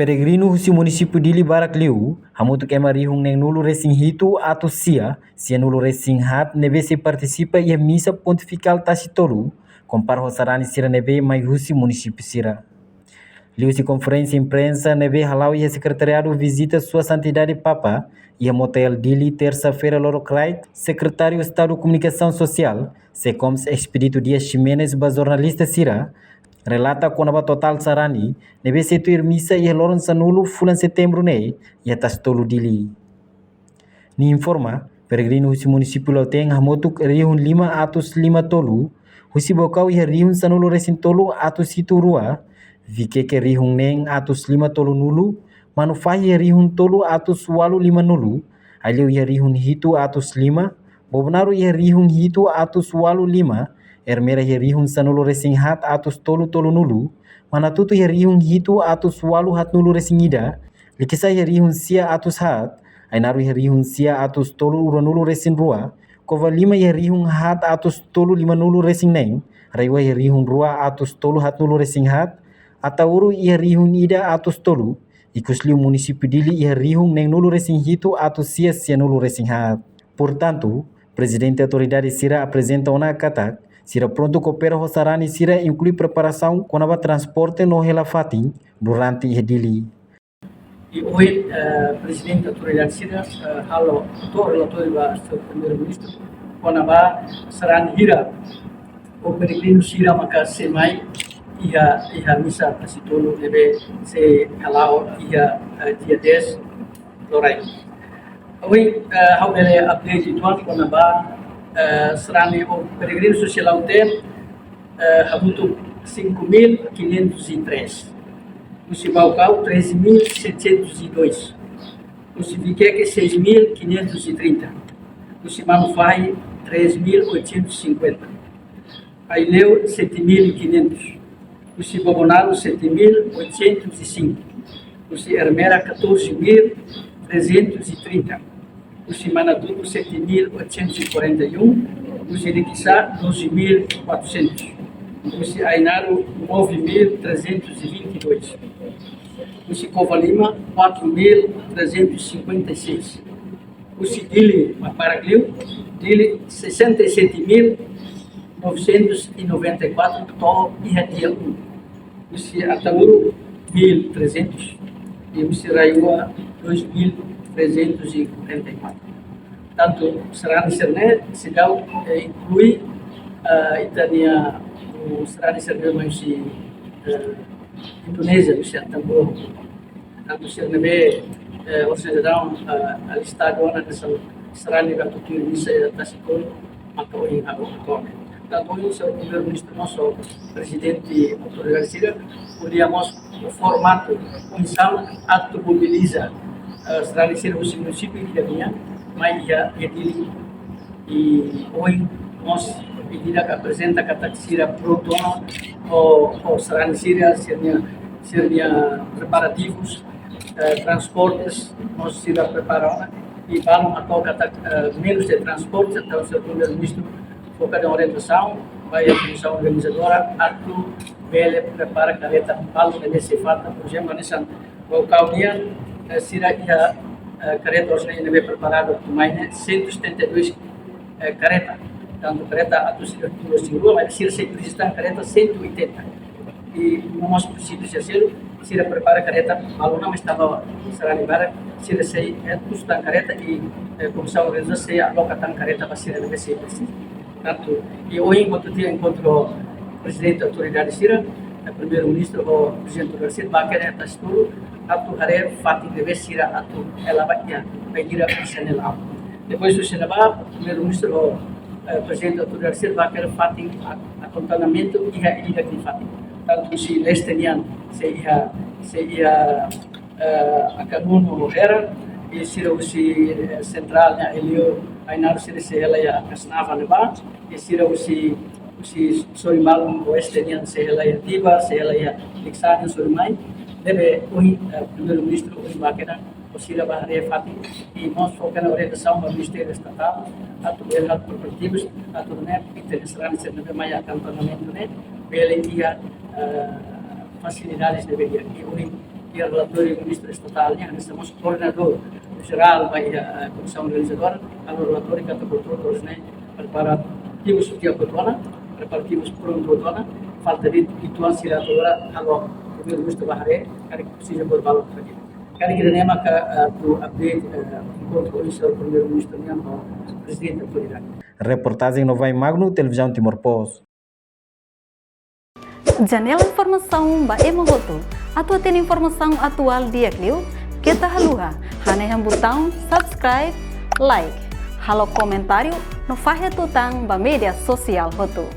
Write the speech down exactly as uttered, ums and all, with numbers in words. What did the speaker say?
Peregrinu husi munisípiu Dili barak liu, hamutuk ema rihun neen-nulu resin hitu atus sia, sia-nulu resin haat ne'ebé sei partisipa iha misa pontifikál tasi tolu, kompara ho sarani sira ne'ebé mai husi munisípiu sira. Liuhusi konferénsia imprensa ne'ebé hala'o iha sekretariadu vizita Sua Santidade Papa, iha Motael Dili, tersa-feira lorokraik, Sekretáriu Estadu Komunikasaun Sosiál, SECOMS, Expedito Dias Ximenes ba jornalista sira, relata kona-ba totál sarani ne'ebé sei tuir misa iha loron sanulu fulan Setembru ne'e, iha tasi tolu Dili. Nia informa, peregrinu husi munisípiu Lautém hamutuk rihun lima atus lima tolu, husi Baucau iha rihun sanulu resin tolu atus hitu rua, Viqueque rihun neen atus lima tolu-nulu, Manufahi iha rihun tolu atus ualu lima-nulu, Aileu iha rihun hitu atus lima, Bobonaro iha rihun hitu atus ualu lima, Ermera iha rihun sanulu resin haat atus tolu tolu-nulu, Manatuto iha rihun hitu atus ualu haat-nulu resin ida, Likisá iha rihun sia atus haat, Ainaro iha rihun sia atus tolu rua-nulu resin rua, Covalima iha rihun haat atus tolu lima-nulu resin neen, RAEOA iha rihun rua atus tolu haat-nulu resin haat, Ataúro iha rihun ida atus tolu, ikusliu munisípiu Dili iha rihun neen-nulu resin hitu atus sia sia-nulu resin haat. Portantu, prezidente autoridade sira aprezenta ona katak sira prontu koopera ho sarani sira, inklui preparasaun kona-ba transporte no hela fatin durante iha Dili. I ohin, eh, prezidente autoridade sira, eh, halo to'o relatóriu ba señór Primeiru-Ministru kona-ba sarani hira ou peregrinu sira maka sei mai iha, iha misa tasi tolu ne'ebé sei hala'o iha, eh, dia dez loraik. Ohin, eh, ha'u bele update uitoan kona-ba, eh, sarani ou peregrinu husi Lautém, eh, hamutuk cinco mil quinhentos e três. Husi Baucau, treze mil setecentos e dois. Husi Viqueque, seis mil quinhentos e trinta. Husi Manufahi, três mil oitocentos e cinquenta. Aileu, sete mil e quinhentos. Husi Bobonaro, sete mil oitocentos e cinco. Husi Ermera, catorze mil trezentos e trinta. Husi Manatuto, sete mil oitocentos e quarenta e um. Husi Likisá, doze mil e quatrocentos. Husi Ainaro, nove mil trezentos e vinte e dois. Husi Covalima, quatro mil trezentos e cinquenta e seis. Husi Dili, mak barak liu, Dili, sessenta e sete mil novecentos e noventa e quatro to'o iha dia um. Husi Ataúro, mil trezentos, i husi RAEOA, dois mil trezentos e quarenta e quatro. Tantu sarani sira-ne'e seidauk, eh, inklui, eh, ita-nia, uh, sarani sira-ne'e mai husi, eh, Indonézia, husi Atambua. Tantu sira ne'ebé, eh, organizasaun, eh, alista ona hanesan sarani atu tuir misa iha tasi tolu, maka ohin halo atualmente. Tantu ohin señór Primeiru-Ministru, mós ho prezidente autoridade sira, ko'alia mós ho formatu, oinsá atu mobiliza, eh, sarani sira husi munisípiu ida-idak nian, mai iha Dili. I ohin mós ita-nia aprezenta katak sira prontu ona ho, ho sarani sira, sira-nia, sira-nia preparativus, eh, transportes, mós sira prepara ona. I balun hato'o katak, eh, meius de transporte, entaun señór Primeiru-Ministru foka de'it orientasaun ba komisaun organizadora atu bele prepara kareta balun ne'ebé sei falta, por ezemplu, hanesan Baucau nian, eh, sira iha, eh, kareta ohin ne'ebé preparadu atu mai ne'e cento e setenta e dois, eh, kareta. Tantu kareta atu sira tuur iha rua, mas sira sei presiza tan kareta cento e oitenta. I no mós presiza sira, sira prepara kareta balun ona, mas tanba sarani barak, sira sei, eh, uza tan kareta i, eh, komisaun organizadora sei aloka tan kareta ba sira ne'ebé sei presiza. Tantu, i ohin kuandu tiha enkontru prezidente autoridade sira, eh, Primeiru-Ministru ho prezidente autoridade sira, ba kere tas turu, atu haree fatin ne'ebé sira atu hela ba iha, bainhira ba sene lau. Depois husi ne'ebá, Primeiru-Ministru ho, eh, prezidente autoridade sira, ba kere fatin a-, akontaminamentu iha ida-idak nia fatin. Tantu husi leste nian, sei iha, sei iha, eh, Akanunu ho Hera, i sira husi, eh, sentrál nian Aileu, Ainaro sira sei hela iha Kasnava ne'ebá, i sira husi, husi sorin balun oeste nian sei hela iha Tibar, sei hela iha Likisá nian sorin mai, ne'ebé ohin, eh, Primeiru-Ministru ohin ba kere, ho sira ba haree fatin, i mós foka ona orientasaun ba Ministériu Estatál, atu bele halo preparativus, atu nune'e, ita-nia sarani sira ne'ebé mai akontaminamentu ne'e, bele iha, eh, fasilidades ne'ebé di'ak, i ohin, iha relatóriu ministru estatál nian, hanesan mós koordenadór jerál ba iha, eh, komisaun organizadora, halo relatóriu katak hotu-hotu ne'e preparativus setiap hotu ona, preparativus prontu hotu ona, falta de'it uitoan sira atu agora halo primeiru-ministru bá haree, karik presiza buat balun fali. Karik ida-ne'e maka, eh, atu update, eh, enkontru ohin ho primeiru-ministru nian ho prezidente autoridade. Reportajen Novai Magno, Televizaun Timor Post. Janela informasaun ba ema hotu. Atu hatene informasaun atuál di'ak liu, keta haluha hanehan butaun subscribe, like, halo komentáriu no fahe tutan ba média sosiál hotu.